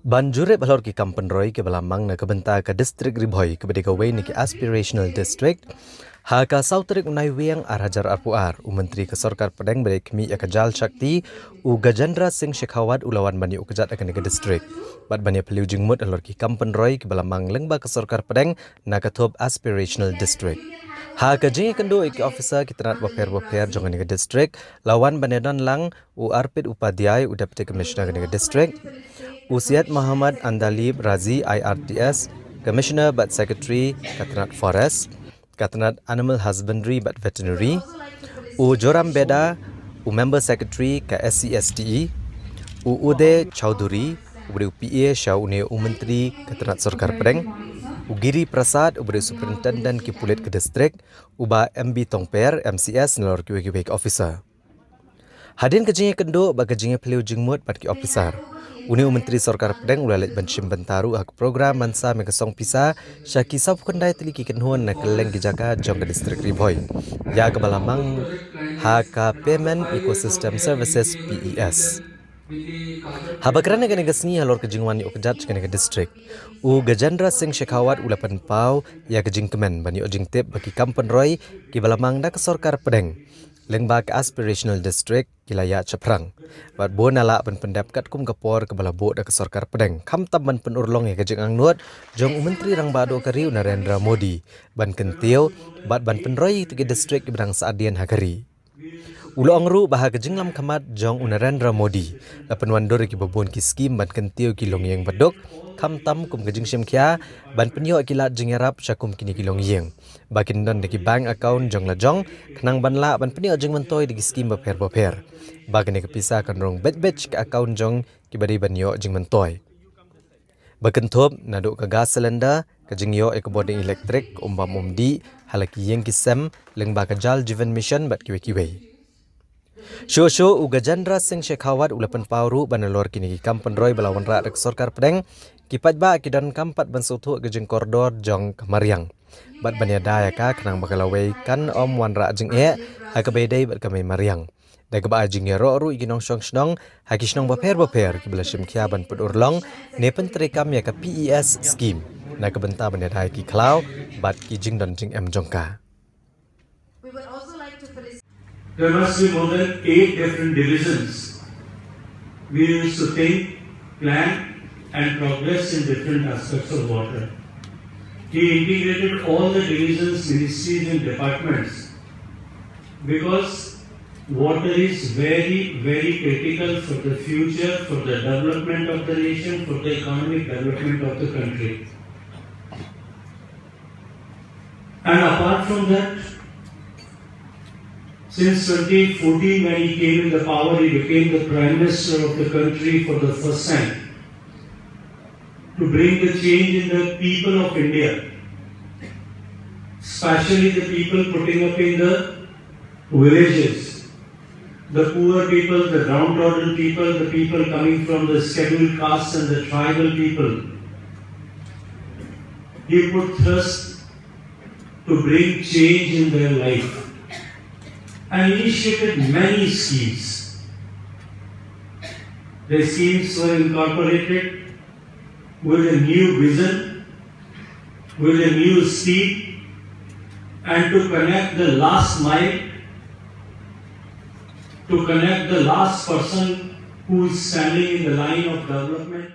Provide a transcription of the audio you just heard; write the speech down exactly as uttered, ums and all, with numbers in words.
Ban jurip halor ki kam pynroi kiba la mang na ka bynta ka district Ri Bhoi kaba dei kawei na ki aspirational district, ha ka saw tarik u Naiwieng ar hajar arphew ar, u Myntri ka Sorkar Pdeng ba dei khmih ïa ka Jal Shakti, u Gajendra Singh Shekhawat u la wan ban ïuh kjat ha kane ka district bad ban ïa phylliew jingmut halor ki kam pynroi kiba la mang lyngba ka Sorkar Pdeng na ka thup aspirational district. Ha ka jingïakynduh ïa ki officer ki tnat bapher bapher jong kane ka district, la wan ban ïadon lang u Arpit Upadhyay, u Deputy Commissioner kane ka district, u Syed Mohammad Andalib Razi, I R T S, Commissioner bad Secretary ka tnat Forest, ka tnat Animal Husbandry bad Veterinary, u Joram Beda, u Member Secretary ka S C S T E, u Uday Chowdhury, uba dei u P A sha une u Myntri ka tnat Sorkar Pdeng, u Giri Prasad, uba dei u Superintendent ki pulit ka district, u Bah M B Tongper, M C S, nalor kiwei kiwei ki officer. Hadien ka jingïakynduh bad ka jingïaphylliew jingmut bad ki officer, une u Myntri Sorkar Pdeng u la leit ban shim bynta ruh ha ka program ban sam ïa ka song pisa sha ki sawphew khyndai tylli ki kynhun na kylleng ki jaka jong ka district Ri Bhoi, ïa kaba la mang ha ka Payment Ecosystem Services, P E S. Haba kren ha kane ka sngi halor ka jingwan ïuh kjat sha kane ka district, u Gajendra Singh Shekhawat u la pynpaw ïa ka jingkmen ban ïoh jingtip ba ki kam pynroi kiba la mang da ka Sorkar Pdeng lyngba ka aspirational district ki la ïaid shaphrang bad bun la lah ban pyndep katkum ka por kaba la buh da ka Sorkar Pdeng, khamtam ban pynurlong ïa ka jingangnud jong u Myntri Rangbah Duh ka ri, u Narendra Modi, ban kyntiew bad ban pynroi ïa ki district kiba dang sah hadien ha ka ri. U la ong ruh ba ha ka jinglam khmat jong u Narendra Modi la pynwandur ïa kiba bun ki skim ban kyntiew ïa ki longïing baduk, khamtam kum ka jingshim khia ban pynïoh ïa ki lad jingïarap sha kum kine ki longïing, ba kin don da ki bank account jong la jong, khnang ban lah ban pynïoh jingmyntoi da ki skim bapher bapher, ba kane ka pisa kan rung beit beit sha ka account jong kiba dei ban ïoh jingmyntoi. Ba kynthup naduh ka gas cylinder, ka jingïoh ïa ka bording elektrik, um bam um dih ha la ki ïing ki sem, lyngba ka Jal Jeevan Mission bad kiwei kiwei. Shuh shuh u Gajendra Singh Shekhawat u la pynpaw ruh ba nalor kine ki kam pynroi ba la wanrah da ka Sorkar Pdeng, ki paidbah ki donkam pat ban sngewthuh ïa ka jingkordor jong ka mariang bad ban ïada ïa ka, khnang ba ka lawei kan ym wanrah jingeh ha kaba ïadei bad ka mei mariang, da kaba ai jingïaroh ruh ïa ki nongshong shnong ha ki shnong bapher bapher kiba la shim khia ban pynurlong ne pyntreikam ïa ka P E S scheme na ka bynta ban ïada ïa ki khlaw bad ki jingdon jingem jong ka. There must be more than eight different divisions. We used to think, plan, and progress in different aspects of water. He integrated all the divisions, ministries, and departments because water is very, very critical for the future, for the development of the nation, for the economic development of the country. And apart from that, since twenty fourteen, when he came in the power, he became the Prime Minister of the country for the first time to bring the change in the people of India, especially the people putting up in the villages, the poor people, the downtrodden people, the people coming from the scheduled castes and the tribal people. He put thrust to bring change in their life and initiated many schemes. The schemes were incorporated with a new vision, with a new speed, and to connect the last mile, to connect the last person who is standing in the line of development.